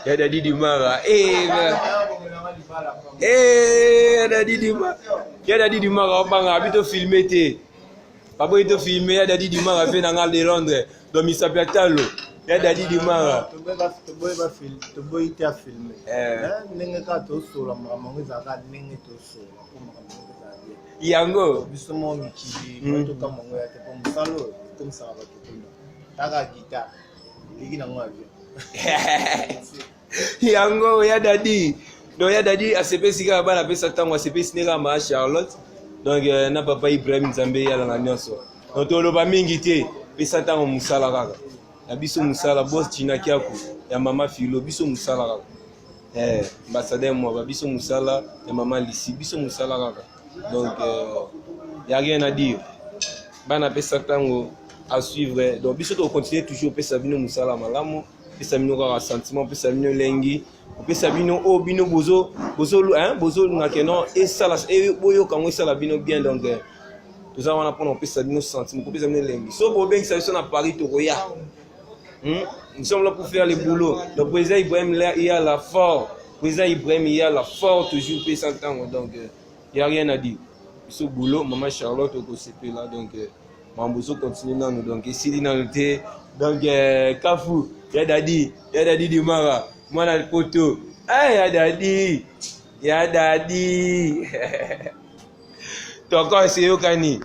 Ya Dadi Dimara. Eh, eh, ya Dadi Dimara. Ya Dadi Dimara obanga abi to filmer te. Baboyi to filmer ya Dadi Dimara ve na nga de Londres. Donc misapi ya talo. Ya Dadi Dimara. Toboyi te afilme eh. Ndenge kaka tosola makambo yango ezalaka ndenge tosola mpo makambo yango ezala bien. Yango biso moko mikili tokamwa yango ya te mpo mosala oyo ekomisaka bato kuna kaka guitare eleki nango avion. Yango ya Dadi, donc ya Dadi asepesi kaka bana apesa ntango, asepesi nde kaka maa Charlotte, donc na papa Ibrahim Nzambe yala na nyonso. Donc toloba mingi te, pesa ntango mosala kaka na biso, mosala bos China Kiaku ya mama Filo, biso mosala kaka ambassadeur Mwaba, biso mosala ya mama Lisi, biso mosala kaka. Donc y a rien à dire, bana pesa ntango à suivre. Donc biso tokontinue toujours pesa bino mosala malamu, pesa bino kaka sentiment, pesa bino elengi, kopesa bino oyo bino bozo bozo hein, bozolinga ke non esala, boyoka yango, esala bino bien. Donc toza wana mpona kopesa bino sentiment, kopesa bino elengi. So bobengisa biso na Paris, tokoya. Nous sommes là pour faire le boulot. Le président Ibrahim Yala fort, président Ibrahim Yala fort, toujours pesa ntango. Donc y a rien à dire, biso boulot. Mama Charlotte, okosepela. Donc mambo ezocontinue nanu, donc esili nanu te. Donc kafu ya Dadi, ya Dadi Dimara, mwana poto. Ay, ya Dadi, ya Dadi, tokos eyokani.